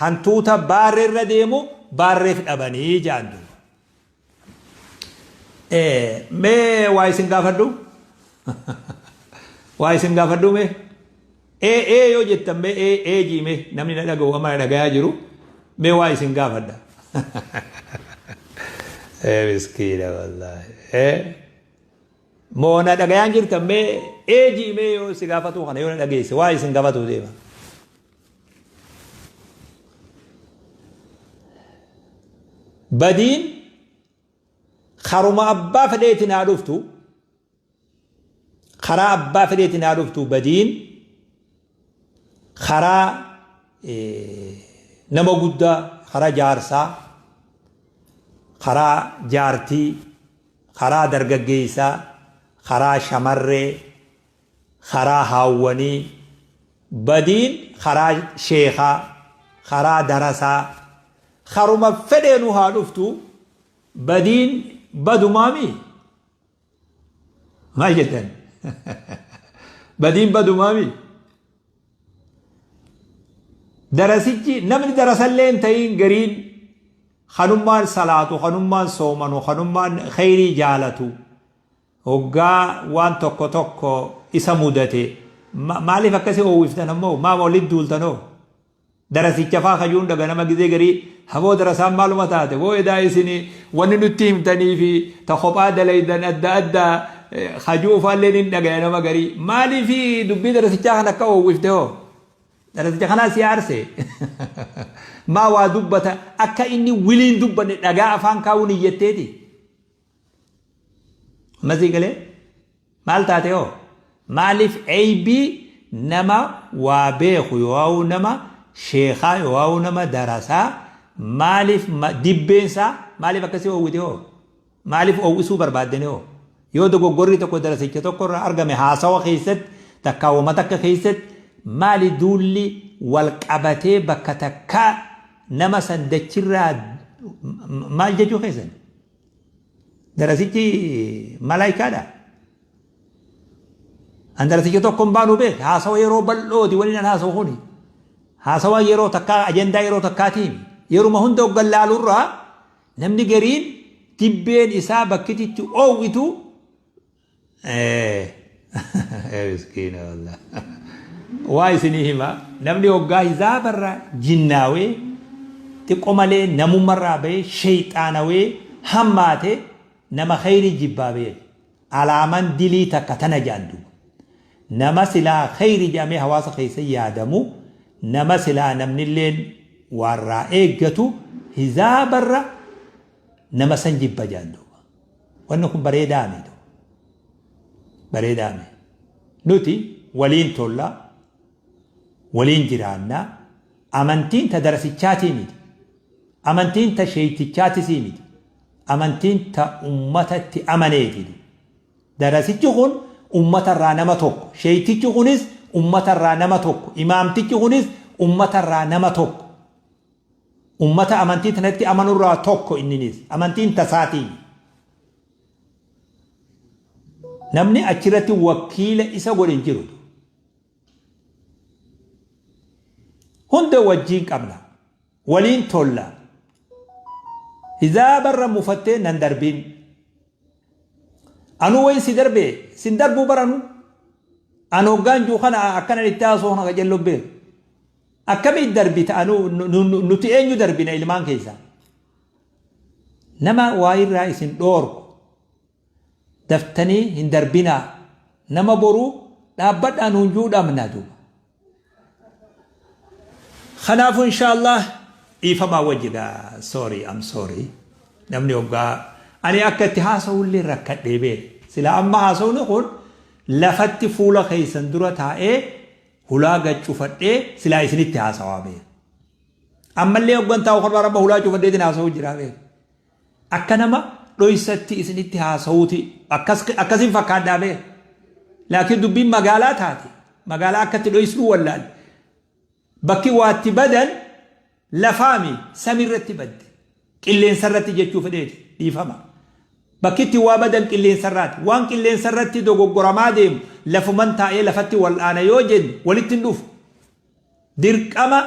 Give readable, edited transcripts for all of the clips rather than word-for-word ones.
Hantuuta baarreerra deemu baarreef dhabanii ja'an duuba. Mee waa isin gaafadhu? Waa isin gaafadhu mee? Ee ee yoo jettan mee ee ee jii mee namni na dhaga'u amma na dhagayaa jiru mee waa isin gaafadha. Ee miskiina wallaahi. Ee moo na dhagayaan jirtan mee ee jii mee yoo si gaafatuu kana yoo na dhageesse waa isin gaafatuu deema. Badiin karuma abbaa fedheetiin haa dhuftu, karaa abbaa fedheetiin haa dhuftu badiin karaa nama guddaa, karaa jaarsaa, karaa jaartii, karaa dargaggeessaa, karaa shamarree, karaa haawwanii, badiin karaa sheekhaa, karaa darasaa, karuma fedheenuu haa dhuftu badiin badumaamii? Maal jettan? Badiin badumaamii? Darasichi namni darasallee hin ta'iin gariin kanummaan salaatu, kanummaan soomanu, kanummaan kheyrii jaalatu Hoggaa waan tokko tokko isa mudate maaliif akkasi oowwiftan ammoo maama walitti duultan hoo? Darasicha faa kajuun dhaga nama gizee garii haboo darasaan maaluma taate boo edaa isin wanni nutti himtanii fi ta kophaa dalaydan adda addaa kajuu faalleen hin dhagaya nama garii maaliif dubbii darasichaa kan akka oowwifte hoo? Darasicha kanaa si aarse maa waa dubbata akka inni wiliin dubbanne dhagaa afaan kaa'uun iyyatteeti. Amma sii galee? Maal taate hoo? Maaliif eybii nama waa beeku yoo'uu nama sheekaa yoo'uu nama darasaa maaliif dibbeen isaa maaliif akkasii oowwite hoo? Maaliif oowwisuu barbaaddani hoo? Yoo dogoggorri tokko darasicha tokko irraa argame haasawa keessatti takkaa wama takka keessatti maali duulli wal qabatee bakka takkaa nama san dachirraa maal jechuu keessan? Darasichi malaayikaadha. An darasicha tokko hin baanu beek. Haasawa yeroo bal'ooti waliin an haasawu kuni. Haasawa yeroo takkaa ajandaa yeroo takkaatiin yeruma hunda hoggan laalurraa namni gariin dibbeen isaa bakkititti oowwitu Miskiina wallah. Waa isinii hima namni hoggaa hizaabarraa jinnaawee xiqqo malee namummarraa bahee sheeyxaanawee hammaate nama kheyrii jibbaa beeke. Alaaman dilii takka tana jedhan duuba. Nama silaa kheyrii jedhamee hawaasa keessa yaadamu nama silaa namnilleen waarraa eeggatu hizaabarra nama san jibba jedhan duuba. Wanni kun bareedaa miti. Bareedaa miti. Nuti waliin tolla, waliin jiraanna. Amantiin ta darasichaatii miti. Amantiin ta sheeytichaatisii miti. Amantiin ta ummata itti amaneeti. Darasichi kun ummata irraa nama tokko. Sheeytichi kunis ummata irraa nama tokko. Imaamtichi kunis ummata irraa nama tokko. Ummata amantii tanatti amanurraa tokko inninis. Amantiin tasaatii. Namni achirratti wakiila isa godhe hin jiru. Hunda wajjiin qabna. Waliin tolla. Hizaabarra mufattee nan darbiin. Anuu wayin si darbee sin darbuu baranu. An hoggaan jiru kana akkanan itti haasoo kana qajeelloo beeku. Akkamitti darbita anuu nuti eenyu darbina ilmaan keessaa? Nama waa irraa isin dhoorku daftanii hin darbinaa nama boru dhaabbadhaa nuun juu dhabna duuba. Kanaafuu inshaallah dhiifamaa wajji gaa sorry I'm sorry namni hoggaa ani akka itti haasa'ullee rakkadhee beeka silaa amma haasa'uun kun lafatti fuula keessan dura taa'ee Hulaa gad cufadhee silaa isinitti haasawaa beeka. Ammallee hoggan taa'u kan amma hulaa cufadheetiin haasawuu jiraa beeka. Akka nama dhoysatti isinitti haasawuuti akkas akkasin fakkaadhaa beeka. Laakiin dubbiin magaalaa taate magaalaa akkatti dhoysuu wallaalle. Bakki waatti badan Lafaami samiirratti badde. Qilleensarratti jechuu fedheeti. Dhiifama. Bakki itti waa badan qilleensarraati. Waan qilleensarratti dogoggoramaa deemu lafuman taa'ee lafatti wal'aana yoo jenne walitti hin dhufu. Dirqama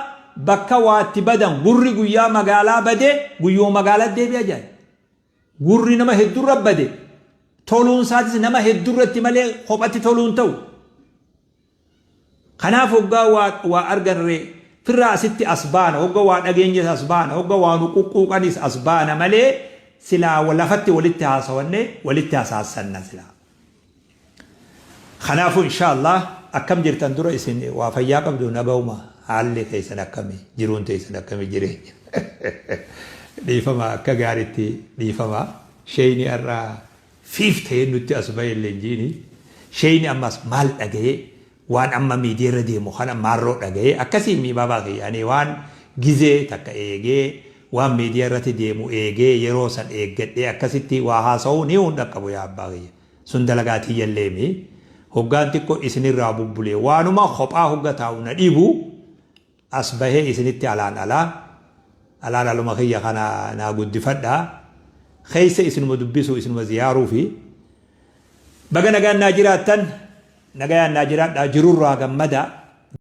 bakka waa itti badan gurri guyyaa magaalaa bade guyyuma magaalaa deebi'a jedhan. Gurri nama heddurra bade toluun isaatis nama heddurratti malee kophatti toluun ta'u. Kanaaf hoggaa waa waa arganre firraa asitti as baana, hogga waa dhageenyes as baana, hogga waa nu quqquuqanis as baana malee silaa lafatti walitti haasawanne walitti hasaassanna silaa. Kanaafuu inshaa Allah akkam jirtan dura isin waa fayyaa qabdu nagahuma haalli keessan akkami jiruun teessan akkami jireenya dhiifama akka gaaritti dhiifama sheeyni har'a fiif ta'ee nutti as ba'e illee jiini sheeyni ammas maal dhaga'ee waan amma miidiyaa irra deemu kana maarroo dhaga'ee akkasii mii baabaa kiyya ani waan gizee takka eegee waan miidiyaa irratti deemu eegee yeroo san eeggadhee akkasitti waa haasa'uu ni hin dhaqqabu yaa abbaa kiyya sun dalagaa tiyyallee mii hoggaan xiqqoo isinirraa bubbulee waanuma kophaa hogga taa'u na dhibu as bahee isinitti alaan alaa alaan aluma kiyya kana naa guddifadha keessa isinuma dubbisuu isinuma ziyaaruufi baga nagaan naa jiraattan nagayaan naa jiraadhaa jirurraa gammada.